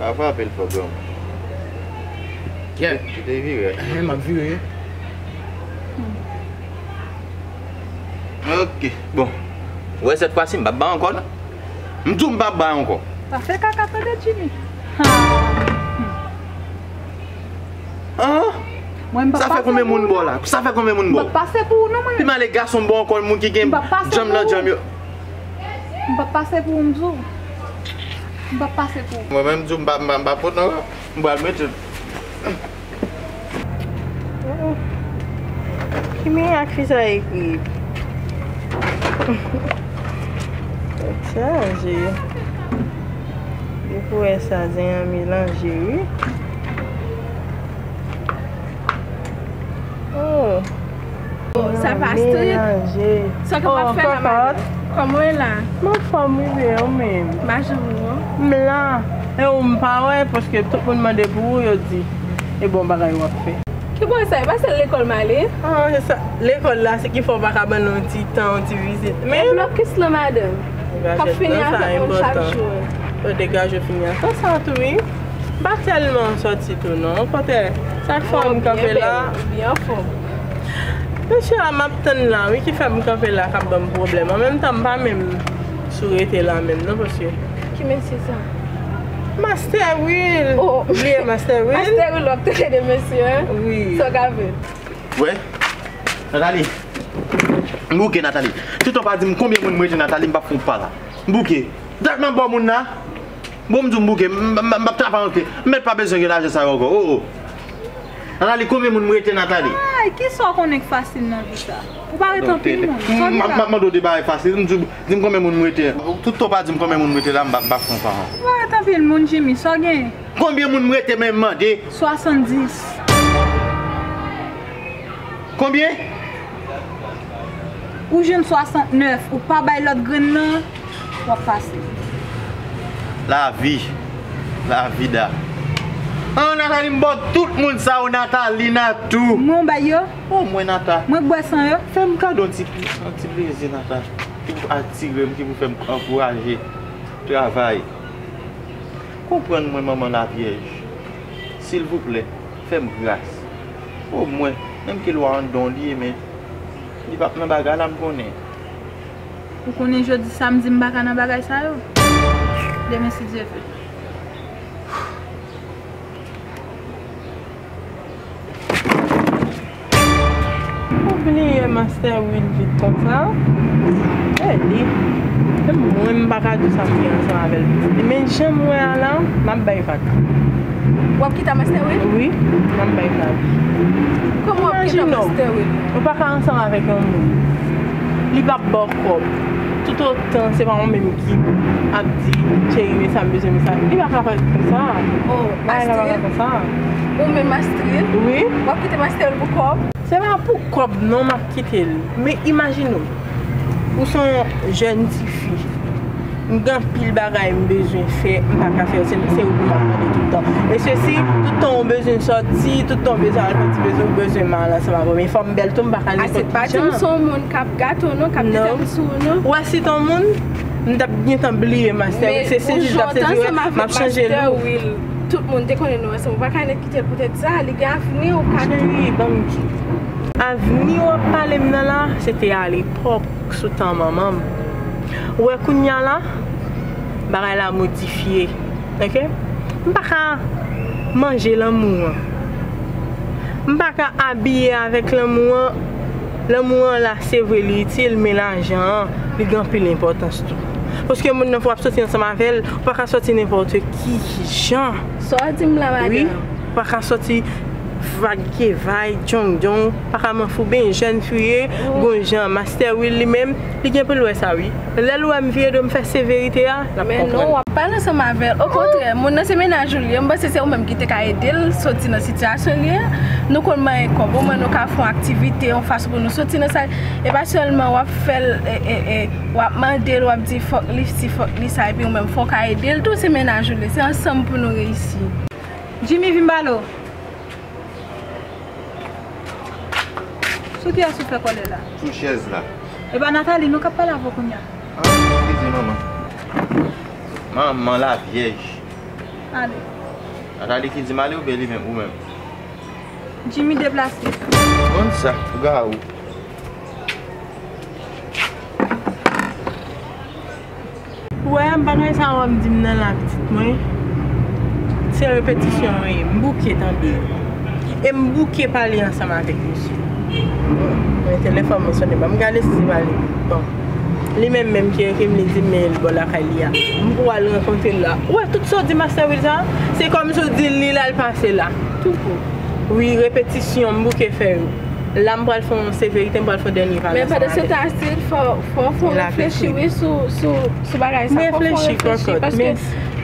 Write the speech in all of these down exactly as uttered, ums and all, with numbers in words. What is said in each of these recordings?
Pa frape l fò, granm. Yeah. Ou te vire. Ehe, m ap vire. Ok, bon. Ou wè, sèt fwa si, m p ap ba ankò, non. M di w m p ap ba ankò. Pa fè kaka tande, Jimmy. Ha. Ah? Mwen, m p ap pase pou ou, non. Sa fè konbyen moun bò la? Sa fè konbyen moun bò? M p ap pase pou ou, non, mwen. Pi male gason bò ankò, moun ki gen djanm nan djanm yo. M p ap pase pou ou, m di w. M p ap pase pou ou. Mwen menm, m di w, m pa, m pa, m pa pot ankò. M pral mete l. Ki mirak fi sa ekri? Tèt chaje. Depi w wè sa, zen an melanje, wi. Oh. Oh, sa pa Astrid? Melanje. Sa ke w ap fè la, madanm? Kòman w ye la? M anfòm, wi, byen, ou menm? M pa janm wè w. M la. E ou m pa wè, paske tout moun mande pou ou, yo di, e bon bagay w ap fè. Ki bò sa? E pa sèl lekòl m ale? Ah, se sa. Lekòl la, se ki fè w pa ka ban nou yon ti tan, yon ti vizit. Men blokis lan, madanm. K ap fini avèk moun chak jou. Yo degaje w fini a tan sa tou, wi. M pa tèlman sòti tou, non. Okontrè, sa k fè m kanpe la. Ou byen anfòm. Mesye a, m ap tann la, wi, ki fè m kanpe la, k ap ban m pwoblèm. An menm tan, m pa menm sou rete la menm, non, paske. Ki mesye sa? Master Will. Oh. Ou bliye Master Will? Master Will, w ap tande de mesye, en? Wi. Sa w ka fè? Wè? Nathalie. M bouke, Nathalie. Toutan w pa di m konbyen moun m rete, Nathalie, m p ap fè yon pa la. M bouke. Dat m ap ba w moun nan. Bon, m di w m bouke, m, m, m ap travay antre. M mèt pa bezwen gen lajan sa yo ankò. Oh, oh. Nathalie, konbyen moun m rete, Nathalie? Ay, kisa w konnen k fasil nan vi sa? Ou pa ret anpil moun. M, m, m ap mande w de bagay fasil. M di w, di m konbyen moun m rete. Toutan w pa di m konbyen moun m rete la, m pa, m pa fè yon pa. Ou pa ret anpil moun, Jimmy. Sa w genyen? Konbyen moun m rete, men m mande? Swasanndis. Konbyen? Ou jwenn swasantnèf, ou pa bay lòt grenn nan, w ap pase. Lavi. Lavida. Ah, Nathalie, m ba w tout moun sa yo, Nathalie, Natou. Mwen w bay yo? Oh, mwen, Nata. Mwen k bwè san yo? Fè m kado yon ti, yon ti plezi, Nata. Ki pou atire m, ki pou fè m ankouraje travay. Konprann mwen, manman Lavyèj. Silvouplè, fè m gras. Omwen, menm ke lwa anndan w li ye, men li p ap nan bagay la, m konnen. Ou konnen jodi samdi m pa ka nan bagay sa yo. Demen, si Dye vle. Ou bliye Master Will vit konsa? E li. Menm mwen, m pa ka di w sa m gen ansanm avè l. Men jan m wè a la, m ap bay vag. W ap kite Master Will? Wi, m ap bay vag. Kòman w ap kite Master Will? Ou pa ka ansanm avèk yon moun. Li p ap ba w kòb. Toutotan se pa ou menm ki ap di, cheri, men sa m bezwen, men sa. Li pa ka fè konsa. Oh, Astrid? Ou menm Astrid? Wi. W ap kite Master Will pou kòb? Se pa pou kòb non m ap kite l. Men imajine w, ou se yon jèn tifi. M gen anpil bagay m bezwen fè, m pa ka fè yo, se, se ou pou m ap mande tout tan. E sesi, tout tan ou bezwen sòti, tout tan ou bezwen al fè ti bezwen, ou bezwen m al ansanm avè w. Men fò m bèl tou, m pa ka nenpòt ki jan. Aset pa di m se yon moun k ap gate w non, k ap detèl sou ou non. Ou wè si t on moun, m t ap gentan bliye Master Will. Se, se jis ap sezi wè, m ap chanje look. Tout moun te konnen nou ansanm, ou pa ka nèk kite l poutèt sa, li gen avni, ou ka. Cheri, ban m di. Avni w ap pale m nan la, se te alepòk, sou tan manman m. Ou wè kounye a la, bagay la modifye. Oke? M pa ka manje lanmou an. M pa ka abiye avèk lanmou an. Lanmou an la, se vre li itil, men lajan an, li gen anpil enpòtans tou. Paske moun nan fò w ap sòti ansanm avè l, ou pa ka sòti nenpòt ki jan. Sa w di m la, madanm? Wi, ou pa ka sòti Vag, vay, djong djong, pa ka manfouben, jèn fi ye, gon jan, Master Will li menm, li gen pou l wè sa wi. Lè l wè m vire do m fè severite a, l ap konprann. Men non, w ap pale ansanm avè l. Okontrè, moun nan se mennaj ou li ye. M panse se ou menm ki te ka ede l soti nan sitiyasyon li ye. Nou konn manyen kòb, omwen nou ka fè yon aktivite, yon fason pou nou soti nan sa. E pa sèlman w ap fè l, e, e, e, w ap mande l, w ap di fòk li si, fòk li sa, epi ou menm fò w ka ede l tou, se mennaj ou li ye. Se ansanm pou nou reyisi. Jimmy, vin m pale w. Sou kiyès ou fè kòlè la? Sou chèz la. E pa Nathalie non k ap pale avè w kounye a? Ah, eskize manman. Manman la vyèj. Ale. Nathalie ki di m ale oubyen li menm, ou menm? Jimmy deplase. Konn sa, fouga ou. Ou wè, bagay sa w ap di m nan la, pitit mwen, se repetisyon wi, m bouke tande. E m bouke pale ansanm avèk misye. Men telefòn mwen sonnen, ban m gade si se pa li. Bon. Li menm menm ki ekri m, li di m men l bò lakay li a. M pou al rankontre l la. Ou wè, tout sa w di Master Will sa, se kòmsi w di li l al pase la. Tou kou. Wi, repetisyon, m bouke fè yo. La, m pral fè yon severite, m pral fè yon dènye vag ansanm avè l. Men pandansetan, Astrid, fò, fò, fò w reflechi, wi, sou, sou, sou bagay sa. Fò, fò w reflechi, paske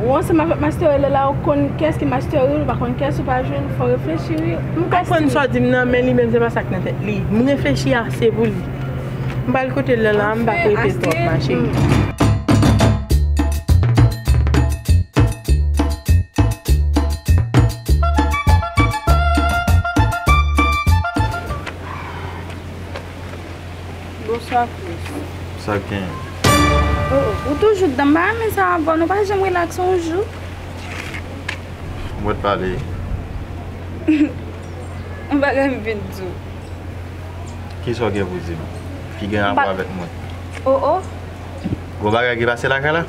ou ansanm avèk Master Will la, ou konn kiyès ki Master Will, ou pa konn kiyès ou pral jwenn, fò w reflechi, wi. M konprann sa w di m nan, men li menm se pa sa k nan tèt li. M reflechi ase pou li. M pral koute l la, m pa k rete twòp, ma chérie. Bonswa, Chris. Sa k genyen? Oh, oh, ou toujou dedan, m pa renmen sa avè w, nou pa janm rilaks yon jou. Mwen t pale. Yon bagay m vin di w. Kisa w gen pou di m ki gen rapò avèk mwen? Oh, oh. Gon bagay ki pase lakay la?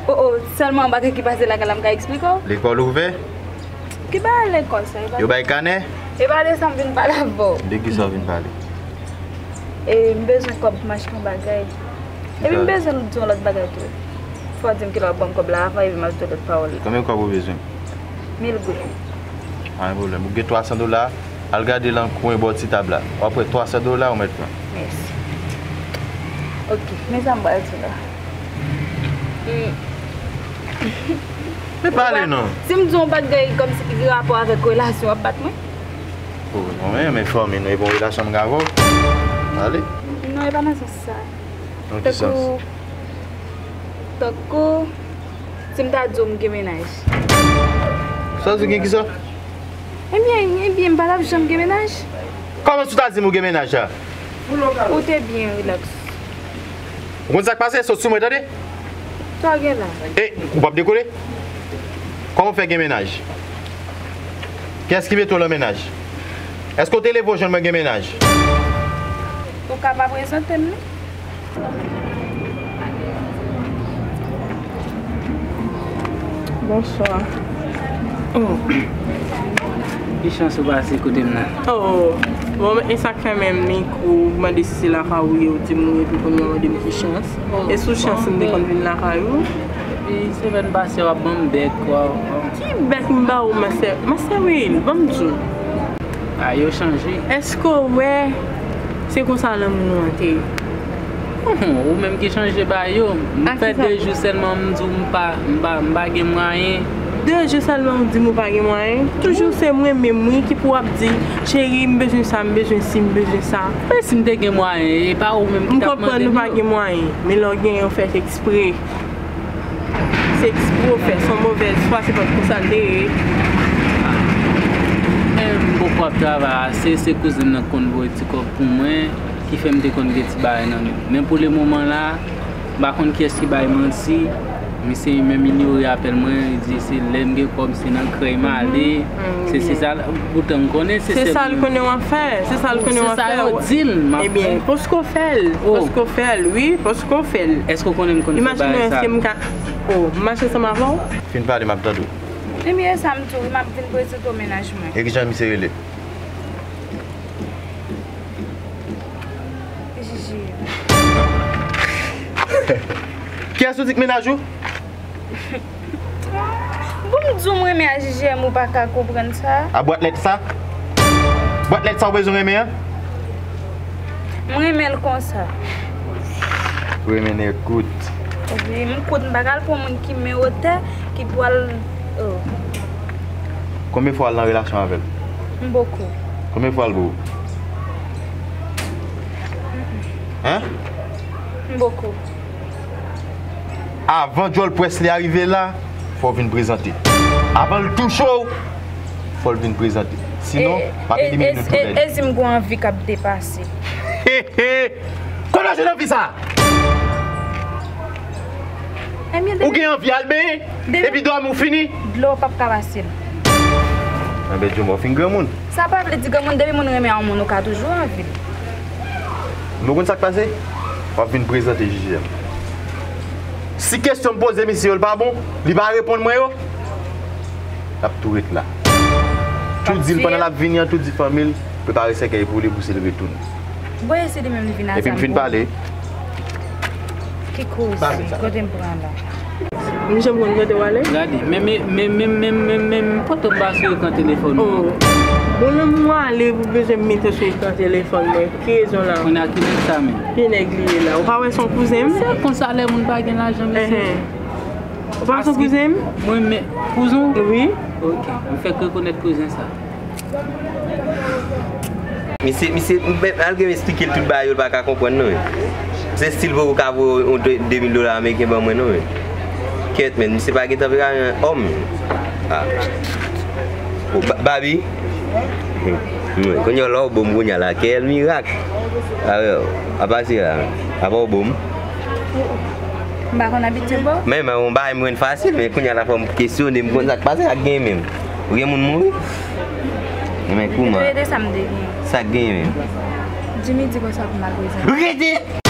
Oh, oh, sèlman yon bagay ki pase lakay la, m ka eksplike w? Lekòl ouvè? Ki bagay lekòl sa? Yo bay kanè? E pa de sa m vin pale avè w. De kisa w vin pale? E m bezwen kòb pou m achte yon bagay. Epi m bezwen di yon lòt bagay tou. Fò w di m kilè w ap ban m kòb la avan, epi m ajoute lòt pawòl la. Konbyen kòb ou bezwen? Mil goud. Pa gen pwoblèm. Ou gen twa san dola, al gade lan kwen bò ti tab la. W ap wè twa san dola, ou mèt pran. Mèsi. Ok, men sa m pral di w la. Hmm. Men pale non. Si m di w yon bagay kòmsi ki gen rapò avèk relasyon, w ap bat mwen? Oh, non, men, men fanmi nou, e bon relasyon m gen avè w. Pale. Non, e pa nan sans sa. Nan ki sans? Tankou, tankou, si m ta di w m gen mennaj. Sa w di, gen kisa? Ebyen, ebyen, m pa t ap janm gen mennaj. Kòman si w ta di m ou gen mennaj la? Ou te byen rilaks. Ou konn sa k pase? Sot sou mwen, tande? Sa w gen la? E, ou p ap dekole? Kòman w fè gen mennaj? Kiyès ki mete w lan mennaj? Èske w te leve w jwenn mwen gen mennaj? Ou ka pa prezante m li? Bonswa. Oh. Ki chans ou pase kote m nan? Oh. Bon, e sa k fè menm ni kou mande si se lakay ou ye, ou di m wi, epi kounye a ou mande m ki chans. Oh. E sou chans m te konn vin lakay ou? Epi semèn pase w ap ban m bèk, w ap, w ap. Ki bèk m ba ou, Master, Master Will, ban m di w. A, yo chanje. Èske w wè se konsa lanmou nou an te ye? Hum, ou menm ki chanje ba yo. M fè de jou sèlman m di w m pa, m pa, m pa gen mwayen. De jou sèlman ou di m ou pa gen mwayen? Toujou se mwen menm wi ki pou ap di, cheri, m bezwen sa, m bezwen si, m bezwen sa. Men si m te gen mwayen, e pa ou menm ki t ap mande m yo. M konprann ou pa gen mwayen, men lè w genyen ou fè l ekspre. Se ekspre w fè, se yon movèz fwa, se pa t konsa l te ye. Men m poko ap travay ase, se kouzen m nan k konn voye ti kòb pou mwen, ki fè m te konn gen ti bagay nan men m. Men pou lemoman la, m pa konn kiyès ki bay manti, misye menm inyore apèl mwen, li di se lè m gen kòb, se nan krèy m ale, se, se sa, poutan m konnen se sèl. Se sa l konnen w ap fè, se sa l konnen w ap fè. Se sa yo di l, m ap fè. Ebyen, paske w fè l, paske w fè l, wi, paske w fè l. Èske w konnen m konn fè bagay sa? Imajine w, èske m ka Oh, m mache ansanm avè w? Fin pale, m ap tande w. Ebyen, sa m di w, m ap vin prezante w mennaj mwen. E kijan misye rele? Jiji. Kiyès ou di k mennaj ou? Bon, m di w m renmen a J J M, ou pa ka konprann sa? A bwat lèt sa? Bwat lèt sa w bezwen renmen an? M renmen l konsa. Ou renmen nèg kout? Wi, m kout, m pa ka al pran moun ki men wotè, ki pral, oh. Konbyen fwa w al nan relasyon avè l? M poko. Konbyen fwa l bo w? Hen? M poko. Avan djòl pwès li a rive la, fò w vin prezante. Avan l touche w, fò l vin prezante. Sinon, m ap elimine nou toulède. E, e, e, e, e si m gon anvi k ap depase? He, he! Kote w jwenn anvi sa? Ebyen, ou gen anvi al benyen, epi dòmi w fini? Dlo p ap ka pase l. Anben, Djoumo, w fin granmoun. Sa pa vle di granmoun, depi moun renmen yon moun, ou ka toujou anvi l. Nou konn sa k pase? W ap vin prezante jije m. Si kesyon m poze misye yo, l pa bon, li pa reponn mwen yo, l ap tou ret la. Tou di l pandan l ap vini an, tou di fanmi l prepare sèkèy pou li, pou si l retounen. Bon, e si li menm li vin a sa m pou li? Epi m fin pale. Ki koze? Kote m pran la? M janm konn kote w ale? Gade, men, men, men, men, men, men, men, men, poto m pa sou ekran telefòn mwen. Oh. Bon, lè m ale, ou bezwen m mete sou ekran telefòn mwen. Ki rezon la? Kounye a ki nèg sa menm? Ki nèg li ye la? Ou pa wè se yon kouzen m? Se konsa lè moun pa gen lajan, mesye. Enhen. Ou pa wè se yon kouzen m? Mwen, men, kouzen w? Wi. Ok, m fèk rekonèt kouzen sa. Misye, misye, m, m, malgre m esplike l tout bagay yo, l pa ka konprann non, men. Se stil poko ka voye yon de, de mil dola ameriken ban mwen non, men. Kèt, men, misye pa gen tanperaman, òm. Ah. Oh, Ba-, Babi. Hmm. Kounye a la, w bon kounye a la. Kèl mirak. Ah, apa se la, apa w bon? M pa konn abitye ba w. Men, men, yon bagay m jwenn fasil, men kounye a la fò m kesyone, m konn sa k pase ak gen menm. Ou gen moun mouri? Men kouman? Ou rete sa m te gen. Sa k gen menm? Jimmy di konsa pou m al prezante. Rete!